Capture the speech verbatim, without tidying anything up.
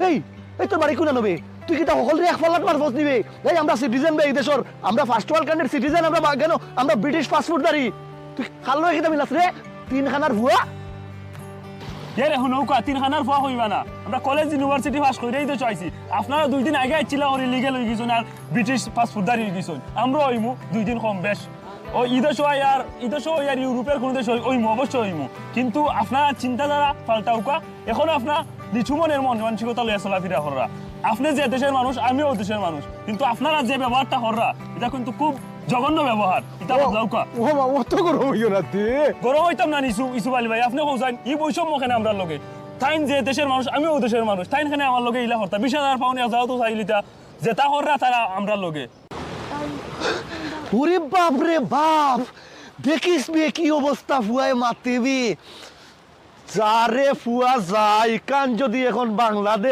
এই, এই তোর বাড়ি কুনানো বে? তুই কিতা হকলরে এক ফাল্লাত মারফস নি বে? এই আমরা সিটিজেন বে ই দেশর, আমরা ফার্স্ট ওয়ার্ল্ড কান্ট্রির সিটিজেন, আমরা বা-, কেন? আমরা ব্রিটিশ পাসপোর্টধারী। তুই কার লগে কিতা মিলাস রে? তিনখানার ফুয়া? এ রে হুনউক্কা, তিনখানার ফুয়া কইবা না। আমরা কলেজ ইউনিভার্সিটি পাস করিয়া ই দেশো আইছি। আপনারা দুই দিন আগে আইছিলা করি লিগ্যাল অইগেছইন আর ব্রিটিশ পাসপোর্টধারী অইগেছইন। আমরাও অইমু দুই দিন কম বেশ। ও ই দেশো আইয়ার, ই দেশো আইয়ার ইউরোপের কুনু দেশো অইমু, অবশ্যই অইমু। কিন্তু আপনারা চিন্তাধারা পাল্টাউক্কা। এখন আপনারা নিচু মনের মন মানসিকতা লইয়া চলাফিরা কররা। আপনে যে দেশর মানুষ, আমিও ও দেশর মানুষ, কিন্তু আপনারা যে ব্যবহারটা কররা, ইটা কিন্তু খুব জঘন্য ব্যবহার। ইটা বদলাউক্কা। ও মা, অত গরম অইও না তে। গরম অইতাম না নি ইসু-, ইসুফ আলী ভাই, আপনে কউক্কা, ই বৈষম্য কেনে আমরার লগে? তাইন যে দেশর মানুষ, আমিও ও দেশর মানুষ, তাইন কেনে আমার লগে ইলা করতা? বিশ হাজার পাউন্ড, এক হাজার তো চাইলিতা, যেতা কররা তারা আমরার লগে। ওরে বাপ রে বাপ, দেখিস বে কি অবস্থা ফুয়ায় মাতে বে। যা রে ফুয়া যা, ইখান যদি এখন বাংলাদেশ